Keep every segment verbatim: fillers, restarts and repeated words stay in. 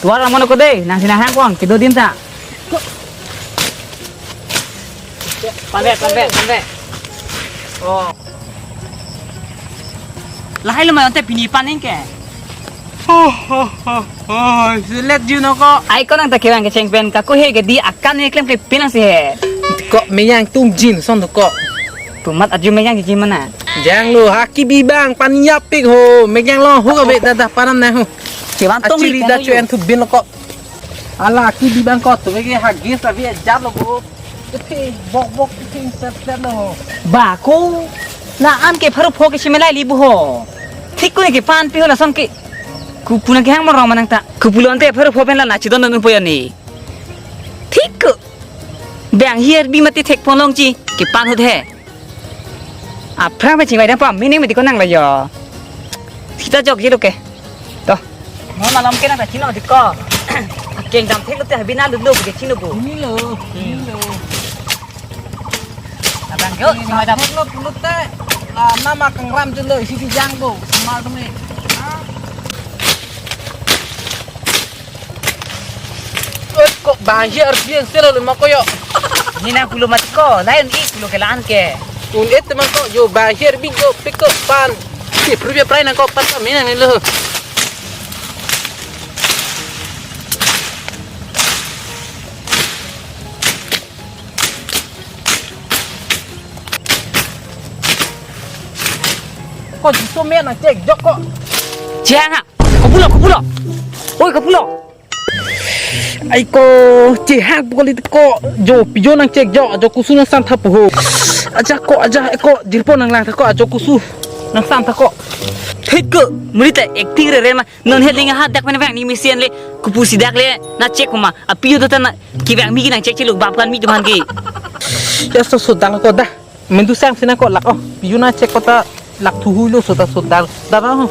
Bor amon ko dei, nang sinang hang kong, kedo adim ta. Pan ve, pan ve, pan ve. Oh. Lahai lo ma ante pini pan ning ke. Oh, oh, oh, oh, selet ju no ko. Ai ko nang ta kevang kecheng pen ka ko he ke di akan ne klem ke pinang si he. Ko meyang tum jin son to ko. Tumat aju meyang ji mana. Jang lo ha kibi bang pan yapik ho. Meyang lo ho ka be dah dah param na ho. Kevan tong Actually, ri dah kan chu yo. En thu bin lo ko. Ala kibi bang ko tu ke hagis abi jam lo bo. Ete bok bok ting set set lo. Ba ko la an ke pharu pho ke chimelai li bu ho. Thik ko ke pan pi ho lason ke. Kupu nang ke hang morong manang ta. Kupu lo ante pharu pho pen la na chidon nu poyani. Thik ko. Bang hier bi mati thek ponlong chi. Ke pan hut he. Aphrang pen chingvai dam pa, mining mati ko nang la yo. Sita jok ji lo ke. To. Mo malom ke nang ta chino di ko. Keng dam thek lo te habina lo lo ke chino bo. Ini lo, ini lo. Abang yo, chingvai dam. Lo pulut te. Ah, nama kangram je lo, isi di jang bo. Semal tu ni. Ah. Oi, ko bang hier bi selo lo ma ko yo. Ni nang pulo mat ko, lain i pulo ke lan ke. Un et man ko yo bang hier bi yo pik ko pan. Si pru bi prai nang ko pan ko mi nang ni lo. Ko jiso me nang chek jok ko. Cheng ha. Ko pulo, ko pulo. Oi, ko pulo. Ai ko chehang pu ko li ko jo pijo nang chek jo ajo kusu nang sam tha pu ho. Aja ko aja ko jirpo nang lang tha ko ajo kusu nang sam tha ko. Thik ko muri ta acting re re ma non he ding ha dak pen vang ni misi an le kupu si dak le na chek ma apijo ta na kevang mi ke nang chek chelo bap kan mi tu han ke. Ya so so dang ko dah. Mendu sang sina ko lak oh. Pijo nang chek ko ta lak thu hui lo so ta so dang. Dang oh.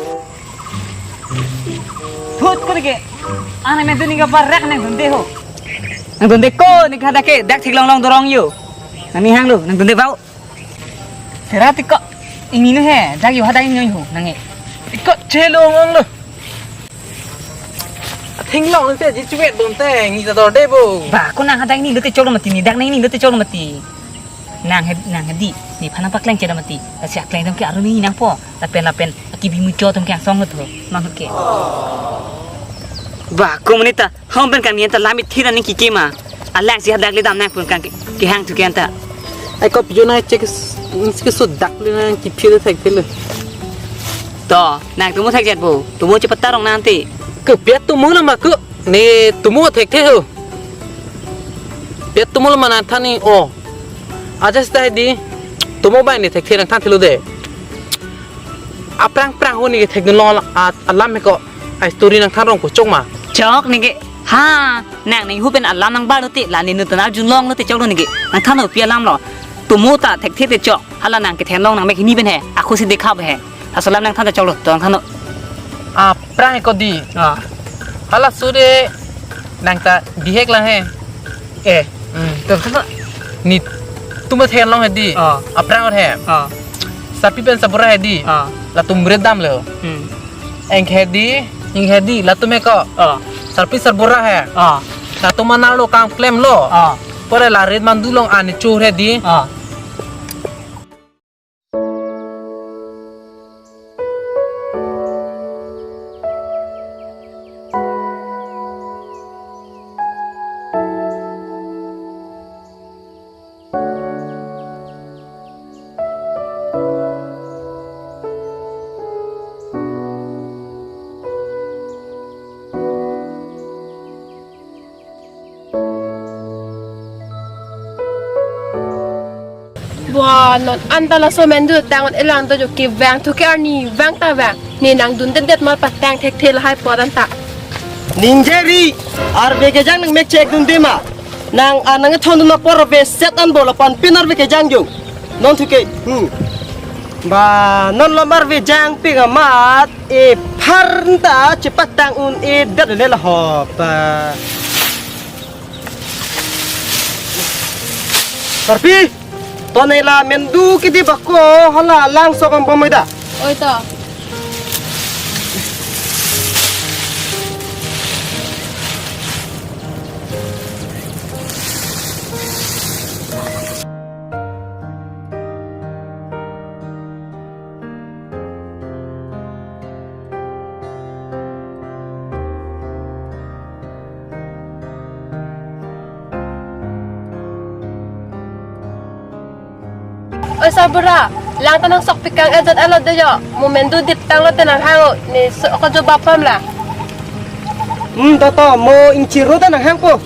Thut ko ke. Ana mendu ni ka barak nang dunde ho. Nang dunde ko ni ka dak ke dak thik long long dorong yo. Nang ni hang lo nang dunde bau. Sera tik ko. Ingni nu he dak yo ha dak ingni ho nang e. Tik ko chelo ngong lo. Thinglong se ji chuet dun te ngi ta dor de bo. Ba ko nang ha dak ingni lo te chok lo mati ni dak nang ingni lo te chok lo mati. Nang he nang he di ni phan nang pakleng chera mati. Lasi akleng dam ke aruni nangpo. Lapen lapen akibi mucho tum ke angsong lo tho. Mang ke. Ba ko monit ta hong pen kami anta lamit thira ning kiki ma. Alang si hadak le dam nang pun kan ke hang tu ke anta. Ai ko pijo nang chek ke so dak le nang ki phil thek phil. To, nang tumo thek jet bo. Tumo chepat tarong nang ti. Ke piat tumo na ma ke. Ne tumo thekthe ho. Piat tumo lo ma nang than ni o. Aja sita di. Tumo bai ne thekthe nang than thilo de. Aphrang phrang ho ne ke thekdun long a- alam he ko. Ai story nang than rong ko chok ma. Chok ne ke. Ha, nang ne hu pen alam nang bar lo te la ne nu tana jun long lo te chok lo ne ke. Nang than ho pi alam lo. Tumo ta thekthe te chok. Hala nang ke then long nang mek hini pen he. Ako si dekha he. Laso alam nang than ta chok lo. To nang than lo. Aphrang ko di. Ah. Hala sude nang ta bihek lang he. Eh. Hmm. To to. Ni tumo then long he di. Ah. Aphrang he. Ah. Sarpi pen sarbura he di. Ah. Latum ret dam lo. Hmm. Eng he di, eng he di, latum he ko. Ah. Sarpi sarbura he. Ah. Latum mana lo kam klem lo. Ah. Pore la ret mandu long ani chu he di. Ah. Bua non anta laso mendu tangon elang dojo kevang thu ke arni vang ta vang. Ne nang dunde det mal patang thekthe lahai poran ta. Ningjeri, arve kejang nang mek chek dunde ma. Nang anang thondun apor ve set an bola pan pin arve kejang jo. Non thu ke. Hmm. Ba non lom arve jang pik amat. Epharta chepatang un-e det le la hop. Sarpi, to ne la mendu kidi bako hala lang sokam pamai da. Oi to. Sarbura, lang ta nangsokpik kang ejat alo de jo. Mo mendudip tanglo te nanghang o, ne so ko jo bap pam la. Hmm, to to, mo ingchir ro ta nanghangpo.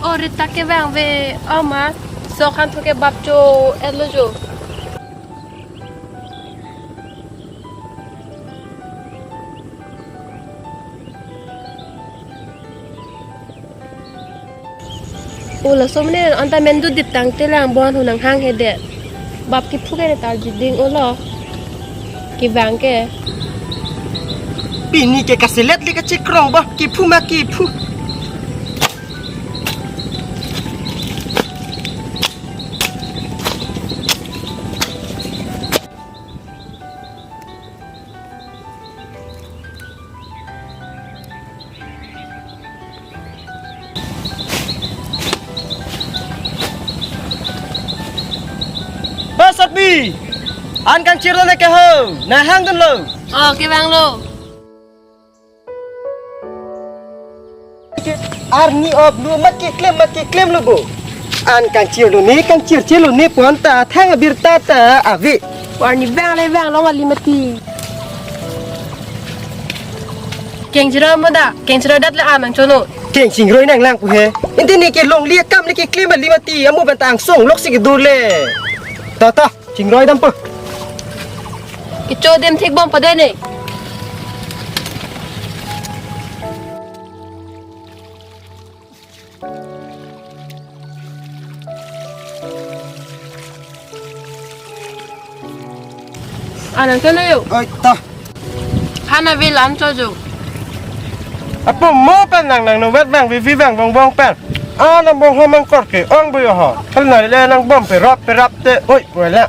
O Rita kevang ave, o ma, sok han thu ke bap cho-etlo jo. O laso mene anta mendudip tangte lang bon hu nanghang he de. Bap kephu ke ne tarji ding o lo. Kevang ke. Pini ke kaselet le kachekrong bap kephu ma kephu. Ho Sarpi, an kangchirlo ne ke ho, nanghangdunlo. O, kevanglo. Arni op lu mat keklem mat keklem lo bo. An kangchirlo ne kangchirchelo ne pon ta thang abirta ta ave. Arni vang le vang long ali mati. Kengchiro mo da, kengchiro dat le an nangchono. Kengchingroi nanglang pu he. Ante ne ke longle akam le keklem ali mati, amo ban ta angsong lok si kedo le. Ta ta. Chingroi dampo. Kecho dem thekbom padai ne. An nangchono yo. Oi, ta. Han ave la-an cho jo. Apo mo pen nang nang no vet vang vivi vang bong bong pen. An nang bong ho mangkor ke ong bu yo ho. Kal na le nang bom perap perap te. Oi, wala.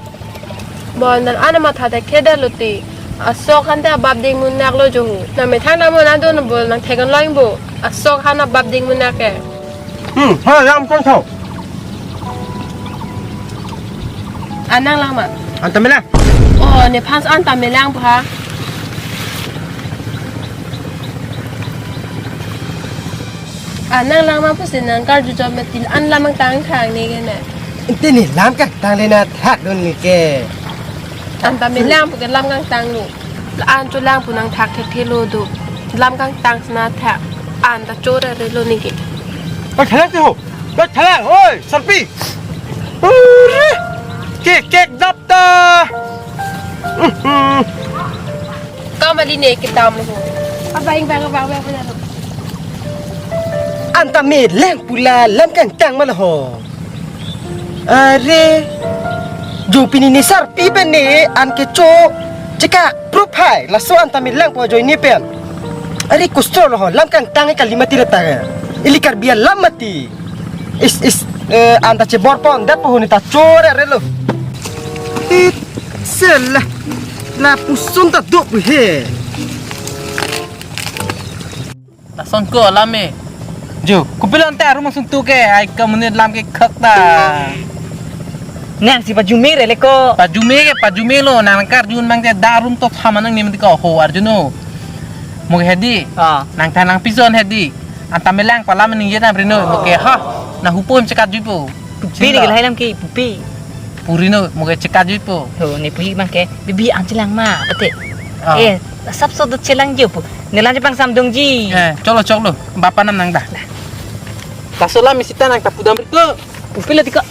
Bon dan an matha te kheda lo ti. Asok han te abap ding munak lo jo hu. Na methang na mo na do na bol nang thekan loing bo. Asok han abap ding munak ke. Hmm, ha, lam kon tho. An nanglang ma? An ta melang. O, nephan an ta melang pu ha. An nanglang ma pusi nang karju jom mati an lam kangtang thang ne ke ne. Ante ne lam kangtang le na thakdun ne ke. An ta melang pu ke lam kangtang lo. La-an cholang pu nangthak thekthe lo do. Lam kangtang si nangthak. An ta chorere lo ne ke. Oi, thalang ti ho. Oi, thalang. Oi, Sarpi. Ure. Kek, kek dap ta. Mhm. Kam ali ne kedam lo ho. Abang, bang, bang, bang, bang. An ta melang pu la lam kangtang ma lo ho. Are, jong pini ne Sarpi pen ne an kecho chekak prup hai, laso an ta melang pu ajoine pen. Are, kostro lo ho, lam kangtang kali mati reta ke. Ili Karbi alam mati. Is, is, eh, an ta chebor pon dat pu ho ne ta chorere lo. It, sela. Lapuson ta do pu he. Lason ko alam me. Jo, kopilo ante arum angsung tu ke, ai kamunit lam ke khak ta. Nang si pajume re le ko. Pajume ke, pajume lo, nang karjun bang te da arum to thaman nang nim ko ho arjuno. Mo ke hedi. Ah. Nang tha nang pison hedi. An ta melang pu alam ning ye na brino, mo ke ha. Na hupom chekat juipo. Pupi ni ke lahai lam ke, pupi. Purino, mo ke chekat juipo. Ho, ne puhi bang ke, bibi an chelang ma, pete. Ah. Eh, sap so dut chelang jo pu. Ne lan cheplang samdung ji. Eh, choklo, choklo. Bapa nam nang da. Laso lam isi ta nang ta pudam riko. Pupi lo tiko.